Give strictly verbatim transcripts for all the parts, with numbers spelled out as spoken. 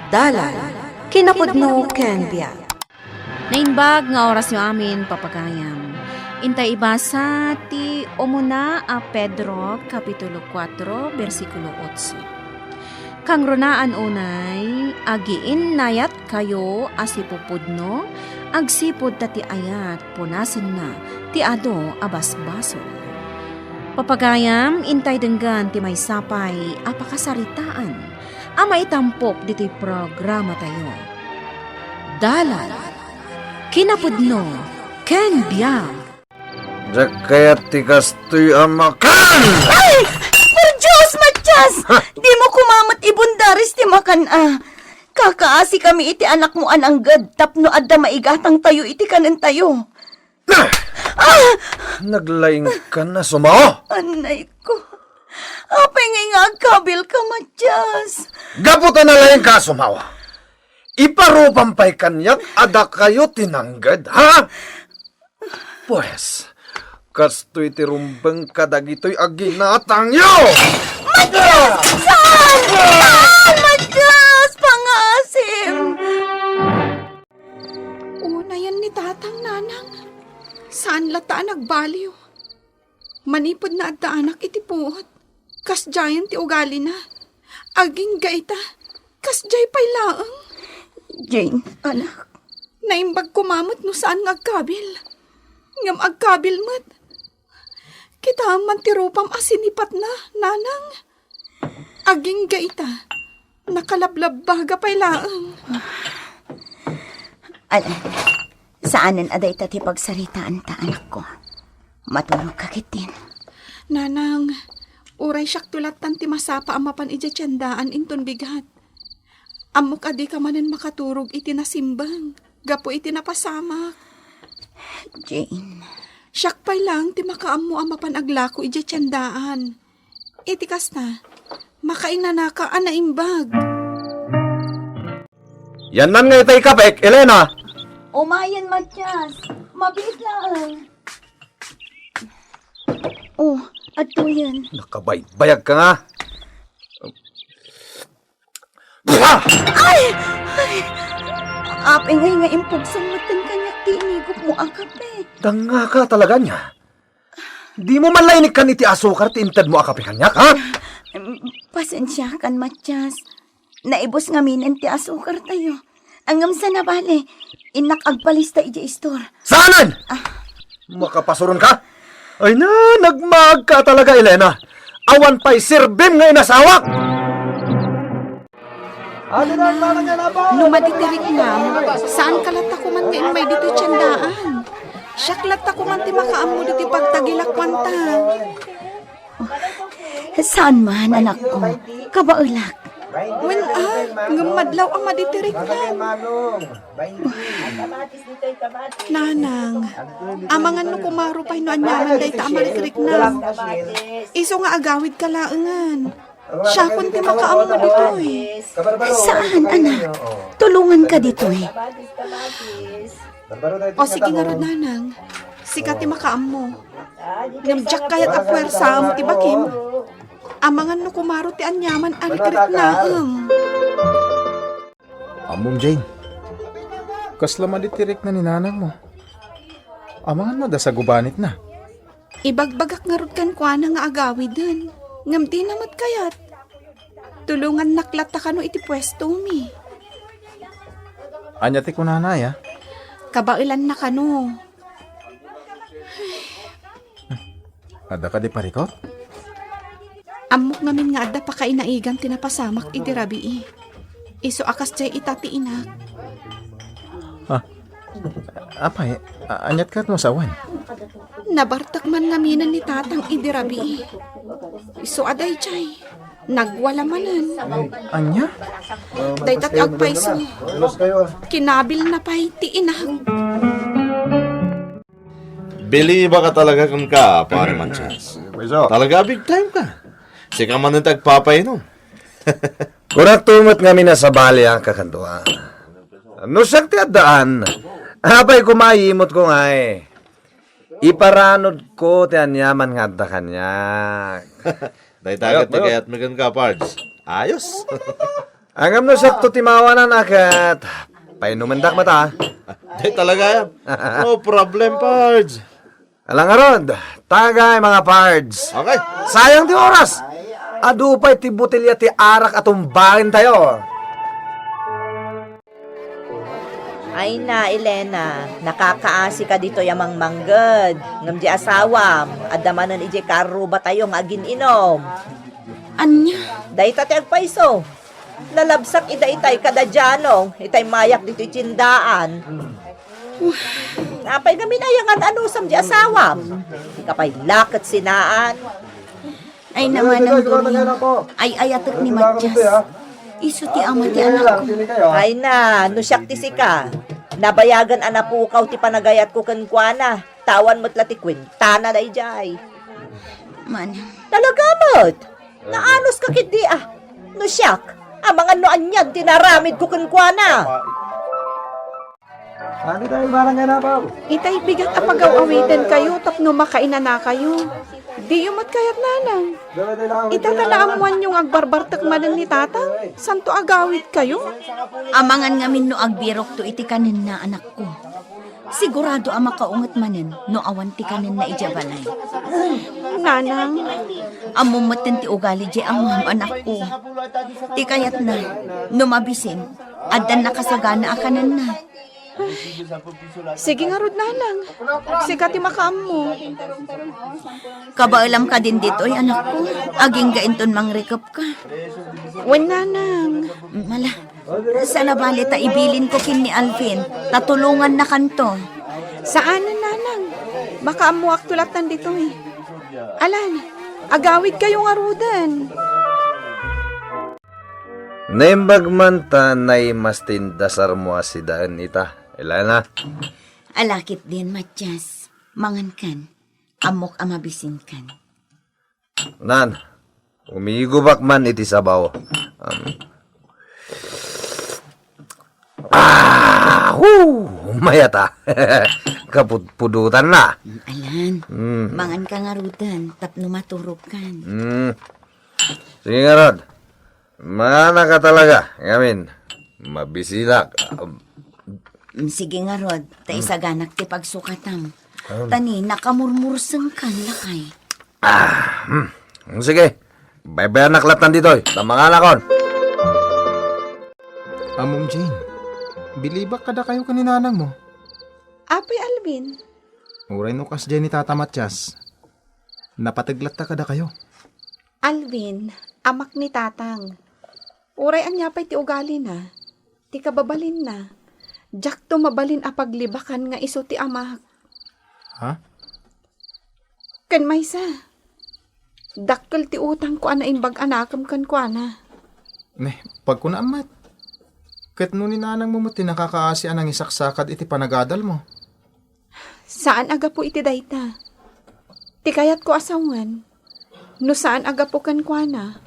Dalan, kinapudno ken biag. Naimbag nga orasyo amin, papagayam. Intay ibasa ti umuna a Pedro, Kapitulo kuatro, bersikulo otso. Kangrunaan unay, agiinnayatkayo a sipupudno, agsipud ta ti ayat punasenna ti adu a basbasol. Papagayam, intay denggan ti maysa pay a pakasaritaan a maitampok ditoy programatayo. Dalan, kinapudno, ken biag. Diak kayat ti kastoy a makan! Ay! Por Dios, Matias! Ha? Dimo koma met ibundaris ti makan a. Kakaasi kami iti anakmo a nangged tapno adda maigatangtayo iti kanentayo. Ah! Ah! Naglaingkan a sumao? Anay ko. Apay ngay nga agkabilka, Matias? Gapu ta nalaingka a sumao. Iparupam pay kaniak a dakayo ti nangged, ha? Pues, kastoy ti rumbeng kadagitoy a ginatangyo! Matias! Saan? Saan, Matias? Pangaasim! Unayen ni Tatang, Nanang. Saan latta a nagbaliw? Manipud naaddaanak iti puot, kasdiayen ti ugalina. Agingga ita, kasdiay pay laeng. Jane, anak. Naimbag koma met no saan nga agkabil. Ngem agkabil met. Kitaem man ti rupam a sinipatna, Nanang. Agingga ita, nakalablabbaga pay laeng. Alan, saanen a dayta ti pagsaritaanta, anakko. Maturogka ketdin. Nanang, uray siakto lattan ti masapa a mapan idiay tiendaan inton bigat. Ammok a dika manen makaturog iti nasimbeng gapu iti napasamak. Jane. Siak pay laeng ti makaammo a mapan aglako idiay tiendaan. Iti kasta, makainanaka a naimbag. Yannan nga itay kapek, Elena! Umayen, Matias. Mabiit laeng. Oh, adtoyen. Nakabaybayag ka nga. Ah! Ay! Ay! Apay ngay nga impugsong metten kaniak ti inigupmo a kape? Dangngaka talaga ania? Dimo man la inikkan iti asukar ti intedmo a kape kaniak, ha? Em, pasensiakan, Matias. Naibus ngaminen ti asukartayo. Ngem saan a bale, innak agpalista idiay istor. Saanen! Ah. Makapasuron ka? Ay na, nagmaag ka talaga, Elena. Awan pay serbim nga inasawak! No madi ti riknam, saan ka latta koman nga immay ditoy tiendaan? Siak latta koman ti makaammo ditoy pagtagilakuanta. Saan man, anakko. Kabaelak. Wen a, ngem madlaw a madi ti riknam. Nanang, amangan no kumaro pay no aniaman dayta a marikriknam. Isu nga agawidka laengen. Siakon ti makaammo ditoy. Saan, anak. Tulonganka ditoy. O sige ngarud, Nanang. Sika ti makaammo. Ngem diak kayat a puersaem ti bakim. Amangan no kumaro ti aniaman a rikriknaem. Ammom, Jane. Kasla madi ti rikna ni nanangmo. Amangan no adda sagubanitna. Ibagbagak ngarud kenkuana nga agawiden, ngem dina met kayat. Tulongannak latta kano iti puestomi. Ania ti kunana, ya? Kabaelanna kano. Adda kadi parikut? Ammok ngamin nga adda pakainaigan ti napasamak idi rabii. Isu a kasdiay ita ti inak. Ah, apay, a-, aniat ket no sawen? Nabartek man ngaminen ni tatang idi rabii. Isu a daydiay, nagwala manen. Ania? Dayta ti agpayso. Kinabilna pay ti inak. Believe ka talaga kenka, Pare Manches. Talaga big time ka. Sika man ti agpapainom. Kunak to met ngamin a sabali a kakantua. No siak ti addaan, apay koma a imot ko ngay. Iparanod ko ti aniaman nga adda kaniak. Dayta ket ti kayatmi kenka, Pards. Ayos. Ngem no sakto ti mawanan a ket painumendak met a. Di talaga yan. No problem, Pards. Ala ngarud, tagay, mga Pards. Okay. Sayang ti oras. Adu pay ti botelya ti arak a tumbangen tayo. Ay na, Elena, nakakaasi ka ditoy a mangmangged. Ngem di asawam, adda manen idiay karruba tayo nga agin-inom. Ania? Dayta ti agpayso. Nalabsak ida itay kada Diano, itay mayak ditoy tiendaan. Apay ngamin aya nga anusam di asawam? Di ka pay laket sinaan. Ay, namanang Doring. Ay-ayatek ni Matias. Isu ti ama ti anakko. Ay na, no siak ti sika. Nabayagan a napukaw ti panagayatko kenkuana. Tawan met la ti kuentana daydiay. Manang. Talaga met. Naanus ka ketdi a. No siak, amangan no anian ti naramidko kenkuana. Ano tayo, barangay na, Pao? Itay bigat a pagaw-awiten kayo tapno makainana kayo. Diyo met kayat nanang. Ita ta naammuanyo nga agbarbartek manen ni tatang, santo agawid kayo. Amangan ngamin no agbirokto iti kanenna, anakko. Sigurado a makaunget manen no awan ti kanenna idiay balay. Nanang. Ammom metten ti ugali diay amam, anakko. Ti kayatna, no mabisin, addan nakasagana a kanenna. Sige ngarud, nanang. Sika ti makaammo. Kabaelam kadin ditoy, anakko. Agingga inton mangrikep ka. Wen, nanang. Mala. Sana bale ta ibilinko ken ni Alvin, ta tulongannakanto. Saanen, nanang. Makaammoakto latta ditoy. Alan, agawid kayo ngaruden. Naimbag man ta naimas ti indasarmo a sidaen ita, Elena. Ala ketdin, Matias. Mangankan. Ammok a mabisinkan. Nan, umigubak man iti sabaw. Um, ah, hu! Mayat a. Kapudpudutan na. Alan, Mm. mangan ka ngaruden, tapno maturog kan. Mm. Sige ngarud. Mangan ka talaga, ngamin. Mabisinak. Mm, sige ngarud, ta Mm. isaganak ti pagsukatam. Um. Tani, nakamurmurseng kan, lakay. Ah, hmm. Sige. Baybayanak latta ditoy, ta manganakon. Ammom, Jane, bilibak kadakayo ken ni nanangmo. Apay, Alvin? Uray no kasdiay ni Tata Matias, napateg latta kadakayo. Alvin, amak ni Tatang. Uray ania pay ti ugalina, ti kababalinna, diakto mabalin a paglibakan nga isu ti amak. Ha? Ken maysa, dakkel ti utangko a naimbag a nakem kenkuana. Ne, pagkunaam met. Ket no ni nanangmo met ti nakakaasi a nangisaksakad iti panagadalmo. Saan a gapu iti dayta. Ti kayatko a sawen, no saan a gapu kenkuana,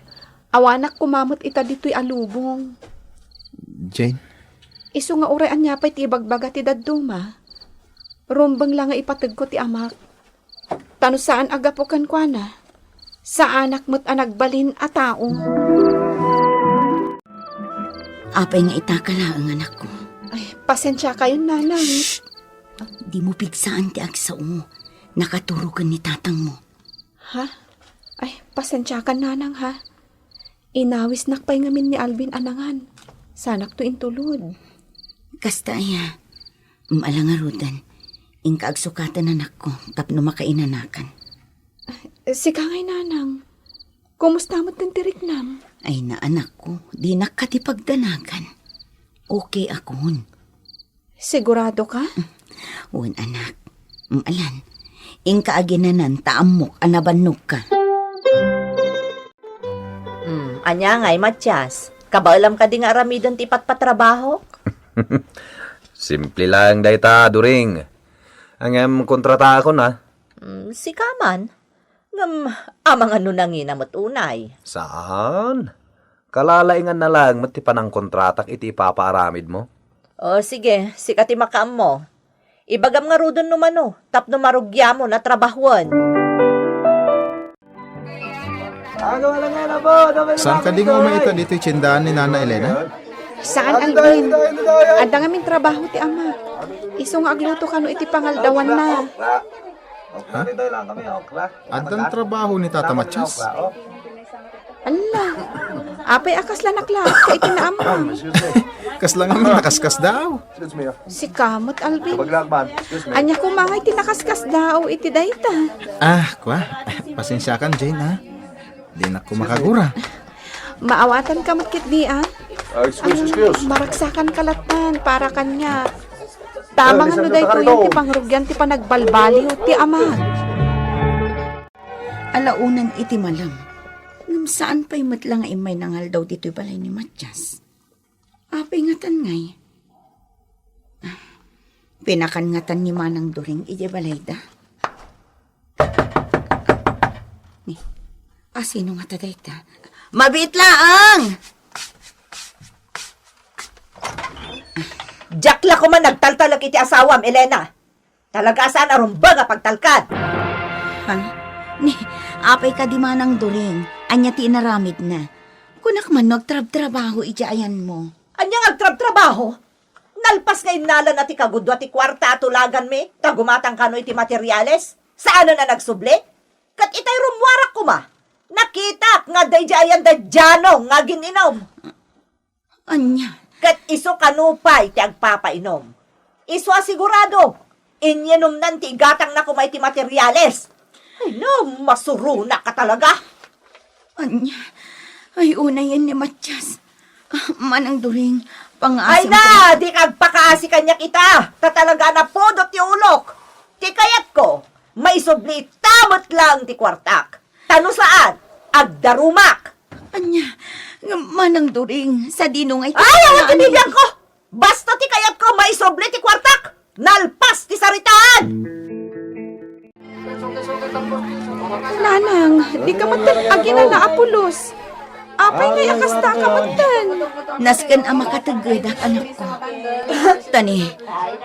awanak koma met ita ditoy a lubong. Jane? Isu nga uray ania pay ti ibagbaga ti dadduma, rumbeng la nga ipategko ti amak. Ta no saan a gapu kenkuana, saanak met a nagbalin a tao. Apay nga itaka laeng, anakko? Ay, pasensiakayon, nanang. Shh! Dimo pigsaan ti agsao. Nakaturo ken ni tatangmo. Ha? Ay, pasensiakan, nanang, ha? Inawisnak pay ngamin ni Alvin a nangan. Sanakto intulod. Kasta aya. Ala ngaruden. Inka agsukaten, anakko, tapno makainanakan. Sika ngay, nanang. Kumusta met ti riknam? Ay, na, anakko, dinak kadi pagdanagan. Okay akon. Sigurado ka? Wen, anak. Alan, inka aginanan ta ammok a nabannog ka. Hmm, ania ngay, Matias? Kabaelam kadi nga aramiden ti ipatpatrabahok? Simple laeng dayta, During. Ngem kontrataakon, a. Hmm, sika man. Ngem, amangan no nangina met unay. Saan? Kalalainganna laeng met ti panangkontratak iti ipapaaramidmo. O, sige, sika ti makaammo. Ibagam ngaruden no mano, tapno marugiamon a trabahuen. Saan kadi nga umay ita ditoy tiendaan ni Nana Elena? Saan, Alvin. Adda ngamin trabaho ti ama. Isu nga agluto kano iti pangaldawanna. Ha? Addan trabaho ni Tata Matias? Alla, apay a kasla naklaat ka iti naammo? Kasla ngamin nakaskasdaaw. Sika met, Alvin. Ania koma nga iti nakaskasdaaw iti dayta? Ah, kua. Pasensiakan, Jane, ha? Dinak ko makagura. Maawatanka met ketdi, ah? Ah, excuse, excuse. Maragsakanka lattan para kaniak. Tama nga no daytoyen ti pangrugian ti panagbalbaliw ti ama. Alaonan iti malem, ngem saan pay met la nga immay nangaldaw ditoy balay ni Matias. Apay ngatan ngay? Pinakan ngatan ni Manang Doring idiay balayda. Ni, asino ngata dayta? Mabiit laeng! Diak la koma nagtaltalek iti asawam, Elena. Talaga a saan a rumbeng a pagtalkad. Ha? Ni, apay kadi Manang Doring, ania ti inaramidna? Kunak man no agtrabtrabaho iti ayanmo. Ania nga agtrabtrabaho? Nalpas nga innalana ti kagudua ti kuarta a tulaganmi, ta gumatang kano iti materiales. Saanen a nagsubli? Ket itay rummuarak koma, nakitak nga adda idiay ayan da Diano nga agin-inom. Ania? Ket isu kano pay ti agpapainom. Isu a sigurado, inyenumnan ti igatangna koma iti materiales. Ay, no, masuronaka talaga. Ania? Ay, unayen ni Matias. Ah, Manang Doring, pangaasem. Ay na, dika agpakaasi kaniak ita. Ta talaga a napudot ti ulok. Ti kayatko, maisubli ita met laeng ti kuartak. Ta no saan, agdarumak. Ania? Ngem Manang Doring, sadino nga iti... Ay, awan ti bibiangko! Basta ti kayatko, maisubli ti kuartak! Nalpas ti saritaan! Nanang, dika met aginana a pulos. Apay ngay a kasta ka metten? Nasken a makateggedak, anakko. Ta ni,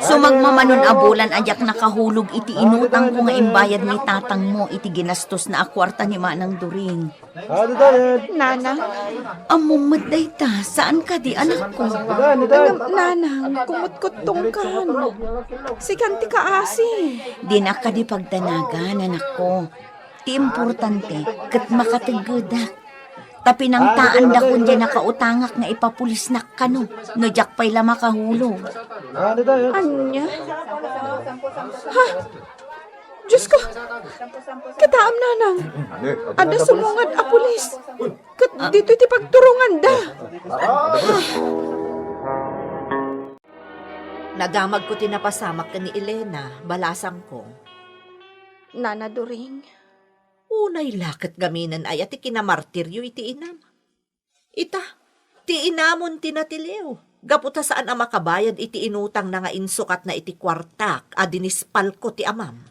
sumagmamanon a bulan a diak nakahulog iti inutangko nga imbayad ni tatangmo iti ginastosna a kuarta ni Manang Doring. Nanang? Ammom met dayta, saan kadi, anakko? Ngem, nanang, kumutkuttongkan. Sikan ti kaasi. Dinak kadi pagdanagan, anakko. Ti importante, ket makateggedak. Ta pinangtaandakon diay nakautangak nga ipapulisnak kano, no diak pay la makahulog. Ania? Ha? Diosko! Kitaem, nanang! Adda sumungad a pulis! Ket ditoy ti pagturonganda! Nadamagko ti napasamak ken ni Elena, balasangko. Nana Doring. Unay la ket gaminen aya ti kinamartiryo iti inam. Ita, ti inamon ti natiliw, gapu ta saan a makabayad iti inutangna nga insukatna iti kuartak a dinispalko ti amam.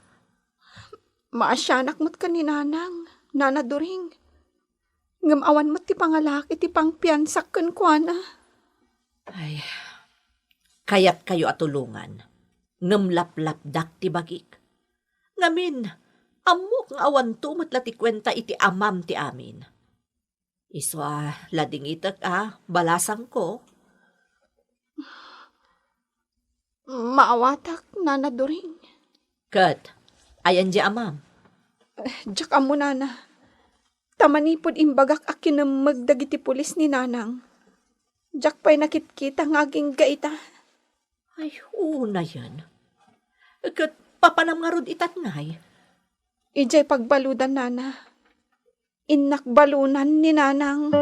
Maasianak met ken ni nanang, Nana Doring. Ngem awan met ti pangalaak iti pangpiansak kenkuana. Ay, kayatkayo a tulongan, ngem laplapdak ti bagik. Ngamin, ammok nga awanto met la ti kuenta iti amam ti amin. Isu a ladingitek a balasangko. Maawatak, Nana Doring. Ket, ayan di amam? Diak ammo, Nana. Ta manipud imbagak a kinemmeg dagiti pulis ni nanang, diak pay nakitkita nga agingga ita. Ay, unayen. Ket papanam ngarud itan ngay? Idiay pagbaludan, Nana. Innak balunan ni nanang.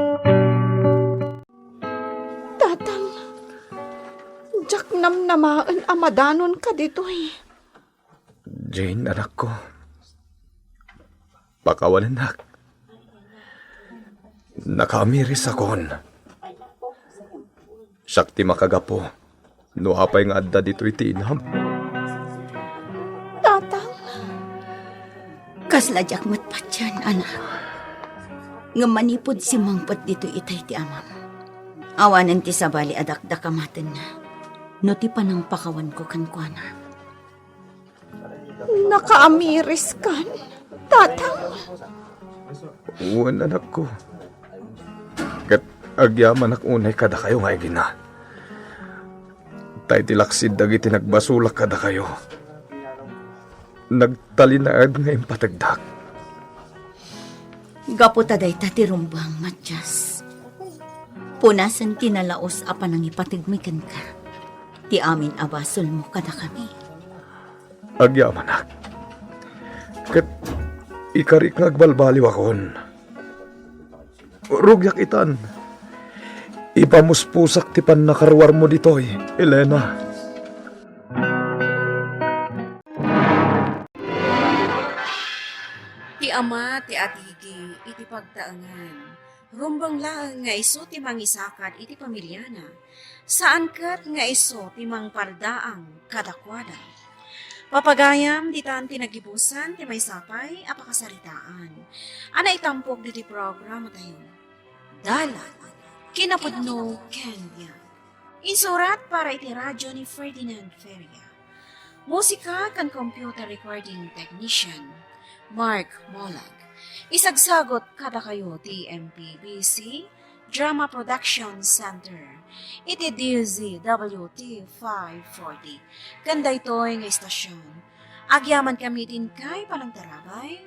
Tatang, diak namnamaen a madanonka ditoy. Jane, anakko, pakawanennak. Nakaamirisakon. Siak ti makagapu no apay nga adda ditoy ti inam. Tatang. Kasla diak met patien, anak. Ngem manipud simmangpet ditoy itay ti amam, awanen ti sabali a dakdakamatenna no ti panangpakawanko kenkuana. Nakaamiriskan, Tatang. Wen, anakko. Ket agyamanak unay kadakayo nga igina. Ta iti laksid dagiti nagbasolak kadakayo, nagtalinaed nga impategdak. Gapu ta dayta ti rumbeng, Matias, punasen ti nalaus a panangipategmi kenka ti amin a basolmo kadakami. Agyamanak. Ket ikarik nga agbalbaliwakon. Rugiak itan. Ipamuspusak ti pannakaruarmo ditoy, Elena. Ti ama ti atigi iti pagtaengan, rumbeng laeng nga isu ti mangisakad iti pamiliana, saan ket nga isu ti mangpaldaang kadakuada. Papagayam, ditan ti nagibusan ti maysa pay a pakasaritaan a naitampok ditoy programatayo. Dalan, kinapudno ken biag. Insurat para iti radyo ni Ferdinand Feria. Musika ken computer recording technician, Mark Molag. Isagsagot kadakayo ti M P B C Drama Production Center iti D Z W T five forty. Ken daytoy nga istasyon, agyamankami ti inkay panangtarabay,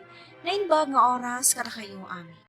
naimbag nga oras kadakayo amin.